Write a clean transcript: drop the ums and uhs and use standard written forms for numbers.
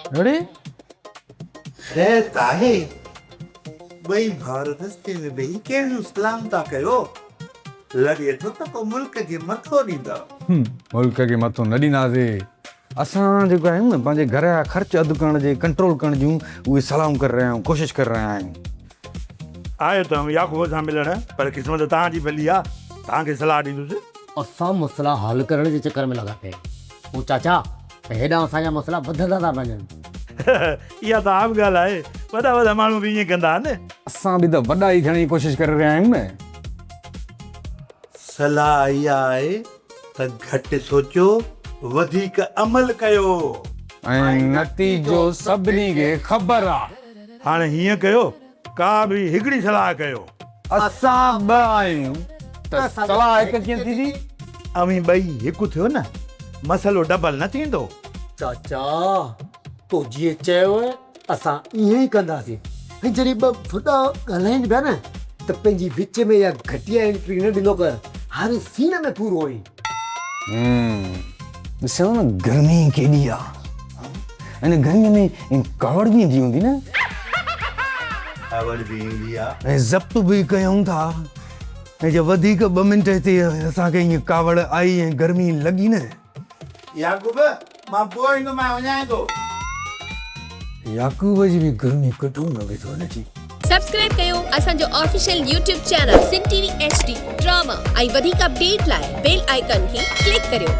رڙي. خير ته آهي؟ ٻئي ڀائر رستي ۾ ويهي ڪهڙيون صلاحون ٿا ڪيو؟ لڳي ٿو ته ڪو ملڪ کي مٿو ڏيندؤ. ملڪ کي مٿو نه ڏينداسين. اسان جيڪو آهيون نه پنهنجي گهر جا خرچ اڌ ڪرڻ جي ڪنٽرول ڪرڻ جون اهي صلاحون ڪري رهيا آهيون ڪوشش ڪري رهيا آهيون. آيو ته هئم يعقوب سان ملڻ پر قسمت توهان جي ڀلي آ توهان کي صلاح ڏيندس. اسان مسئلا حل ڪرڻ جي چڪر ۾ لڳا پيا آهيون. او چاچا ته هيڏانهن اسان جا مسئلا وڌندا ٿا وڃن. اها ته عام ڳالهه آهي. وڏا وڏا ماڻهو به ائين ڪندا آهن. اسان به ته وڏا ئي ٿيڻ جي ڪوشش ڪري رهيا آهيون نه. صلاح اها آهي ته گهٽ سوچيو وڌيڪ عمل ڪيو. ۽ نتيجو سڀني کي خبر آ. هاڻي هيئن ڪيو ڪا به هڪڙي صلاح ڪيو. اسان ٻه آهيون ته صلاح هڪ ڪيئن ٿيندي؟ اوهين ٻئي هڪ ٿيو نه مسئلو ڊبل نه ٿيندو. چاچا تو جيئن چيو اسان ائين ئي ڪنداسين. ۽ جڏهن ٻه وڏا ڳالهائين پيا نه ته پنهنجي وچ ۾ اها گهٽيا انٽري نه ڏيندو ڪر هر سين ۾ پورو آهين. ڏسيو نه گرمي ڪيڏي آ. ان گرمي ۾ ڪاوڙ به ايندي هوندي نه. ڪاوڙ به ايندي آ. ۽ ضبط به ڪيون ٿا ۽ جي وڌيڪ ٻه منٽ هتي اسان کي ائين ڪاوڙ آئي ۽ گرمي لڳي نه. يعقوب، مان پوء ايندومانء وڃانء ٿو. يعقوب جي به گرمي ڪڍون نه وڌو هن جي. سبسڪرائب ڪيو اسان جو official YouTube channel Sindh T V H D drama ۽ وڌيڪ اپڊيٽ لاء بيل آئيڪان کي ڪلڪ ڪريو.